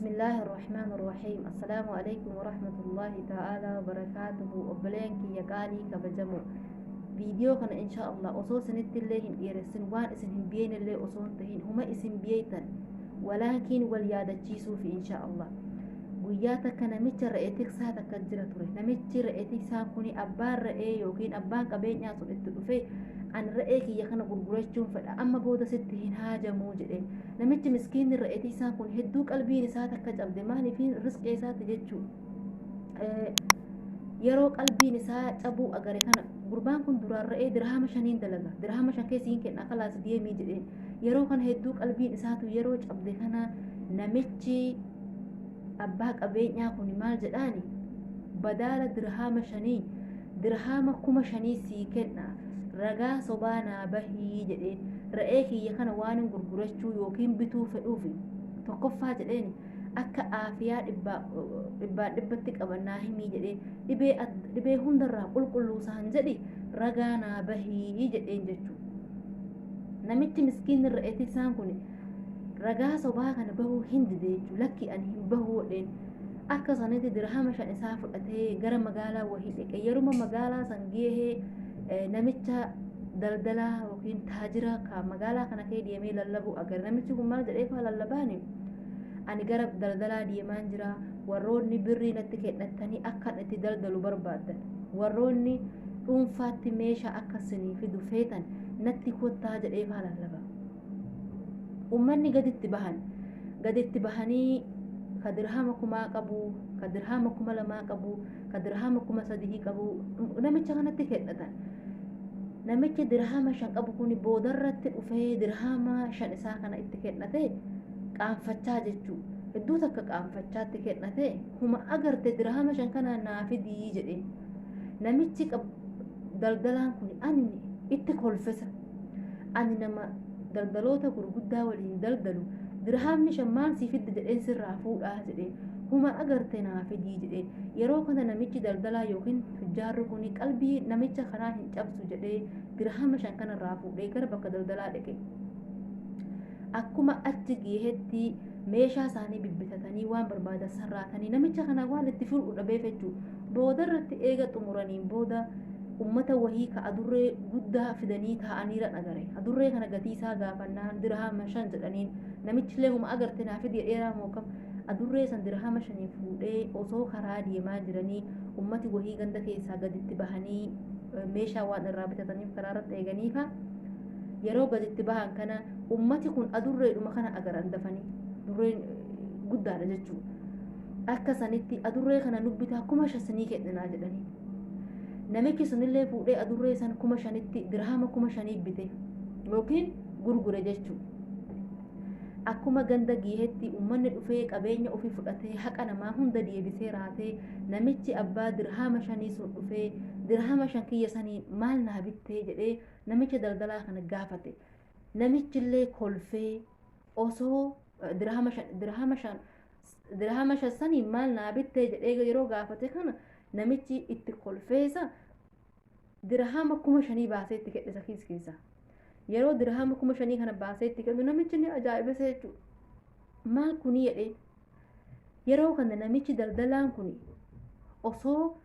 Bismillaahi Rahmaani Rahiim. Assalaamu Aleykum Warahmatullaahi Ta'aalaa Wabarakaatuhu. Obboleen kiyya qaalii kabajamoo, viidiyoo kana insha Allah osoo isinitti illee hin dheeressin, waan isin hin beekne illee osoo hin tahin, huma isin beektan, walaakiin wal yaadachiisuufi insha Allah. Guyyaa takka namicha re'ee tiksaa takka jira ture. Namichi re'ee tiksaan kun abbaan re'ee yookiin abbaan qabeenyaa sun itti dhufee, "Ani re'ee kiyya kana gurgurachuun fedha, amma booda sitti hin haajamuu," jedheen. Namichi miskiinni re'ee tiksaan kun hedduu qalbiin isaa takka cabde. Maaliifiin risqee isaatti jechuu. Yeroo qalbiin isaa cabuu agare kana, gurbaan kun duraan re'ee dirhama 5n dalaga. "Dirhama 5 keessi hin kenna, kalaas deemii," jedheen. Yeroo kana hedduu qalbiin isaatu yeroo cabde kana, namichi abbaa qabeenyaa kun maal jedhaani? "Badaala dirhama 5 dirhama 5,000 sii kenna, ragaa sobaa naa bahii," jedheen. "Re'ee kiyya kana waan hin gurgurachuu yookiin bituu fedhuufi, tokkoffaa," jedheen, "akka aafiyaa dhibbaan dhibbatti qaban naa himii," jedheen. "Dhibee dhibee hundarraa qulqulluu isaan jedhi, ragaa naa bahii," jedheen jechuudha. Namichi miskiinni re'ee tiksaan kun ragaa sobaa kana bahuu hin dide jechuudha. "Lakki, ani hin bahuu," jedheen. Akka sanitti dirhama 5 isaa fudhatee gara magaalaa wahii dhaqe. Yeruma magaalaa san gahee namicha daldalaa yookiin taajira ka magaalaa kana kee deemee lallabu agare. Namichi kun maal jedhee faa lallabaani? "Ani gara daldalaa deemaan jira. Warroonni birrii natti kennattanii akkan itti daldalu barbaaddan, warroonni dhuunfaatti meeshaa akka isinii fidu feetan, natti kottaa," jedhee faa lallaba. Ummanni gaditti bahan. Gaditti bahanii ka dirhama 1000 qabu, ka dirhama 2000 qabu, ka dirhama 3000 qabu namicha kanatti kennatan. Namichi dirhama 5 qabu kun boodarratti dhufee dirhama 5 isaa kana itti kennate. Qaanfachaa jechuu, hedduu takka qaanfachaatti kennate. "Huma agarte dirhama 5 kana naa fidii," jedhe. Namichi daldalaan kun ani itti kolfisa, "Ani nama daldaloota gurguddaa waliin daldalu, dirhamni 5 maal sii fidde jedheen sirraa fuudhaa?" jedheen. "Huma agarte naa fidii," jedheen. Yeroo kana namichi daldalaa yookiin tujjaarri kun qalbii namicha kanaa hin cabsu jedhee dirhama 5 kanarraa fuudhee gara bakka daldalaa dhaqe. Akkuma achi geehetti meeshaa isaanii bibbitatanii, waan barbaadan sarraatanii, namicha kana waan itti fuudhu dhabeef jechuudha. Boodarratti eega xumuraniin booda ummata wahii ka adurree guddaa fidanii taa'aniira agare. Adurree kana gatii isaa gaafannaan dirhama 5 jedhaniin. Namichillee huma agarte naa fidee dheeraa mookam adurree san dirhama 5n fuudhee osoo karaa deemaa jiranii, ummati wahii ganda keessaa gaditti bahanii meeshaa waan irraa bitataniif karaa irratti eeganiifa. Yeroo gaditti bahan kana ummati kun adurreedhuma kana agaran dafanii. Adurreen guddaadha jechuudha. Akka sanitti, "Adurree kana nu bitaa, 5,000 sanii kenninaa," jedhanii. Namichi sunillee fuudhee adurree san 5,000tti, dirhama 5,000 bite yookiin gurgure jechuudha. Akkuma ganda geehetti uummanni dhufee qabeenya ofii fudhatee, haqa namaa hunda deebisee raatee, namichi abbaa dirhama 5 sun dhufee, "Dirhama 5 kiyya sanii maal naa bittee?" jedhee namicha daldalaa kana gaafate. Namichillee kolfee, "Osoo dirhama 5, dirhama 5, dirhama 5 sanii maal naa bittee?" jedhee yeroo gaafate kana, namichi itti kolfeessa dirhama 5,000 baasee itti kennisa kiis keessa. Yeroo dirhama 5,000 kana baasee itti kennu namichi ni ajaa'ibese jechuudha. "Maal kunii?" jedhee. Yeroo kana namichi daldalaan kun, "Osoo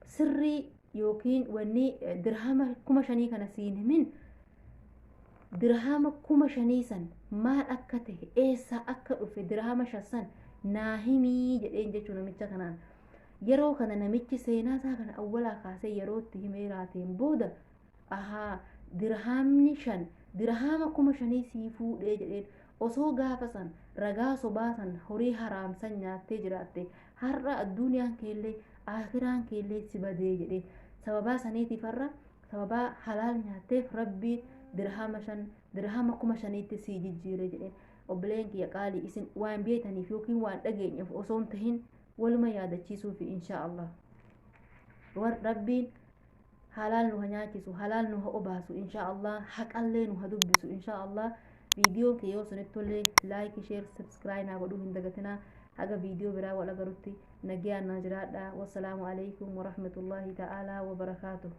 sirrii yookiin wanni dirhama 5,000 kana siin himin, dirhama 5,000 san maal akka ta'e, eessaa akka dhufe, dirhama 5 san naa himii," jedheen jechuu namicha kanaan. Yeroo kana namichi seenaa isaa kana awwalaa kaasee yeroo itti himee raateen booda, "Ahaa, dirhamni 5 dirhama 5,000 sii fuudhee," jedheen. "Osoo gaafa san ragaa sobaa san horii haraamsan nyaattee jiraatte, har'a addunyaan keellee akiraan keellee si badee," jedheen. "Sababaa saniitiif, har'a sababaa halaal nyaatteef, Rabbii dirhama 5 dirhama 5,000tti sii jijjiire," jedheen. Obboleen kiyya qaalii, isin waan beetaniif yookiin waan dhageenyeef osoo hin tahin, waluma yaadachiisuufi insha Allah. Rabbiin halaal nu ha nyaachisu, halaal nu ha obaasu insha Allah, haqallee nu ha dubbisu insha Allah. Viidiyoon kee yoo sanitti tolee, like, share, subscribe naa godhuu hin dagatinaa. Haga viidiyoo biraa wal agarutti nagayaan naa jiraadha. Wassalaamu alaikum warahmatullaahi ta'aalaa wabarakaatuh.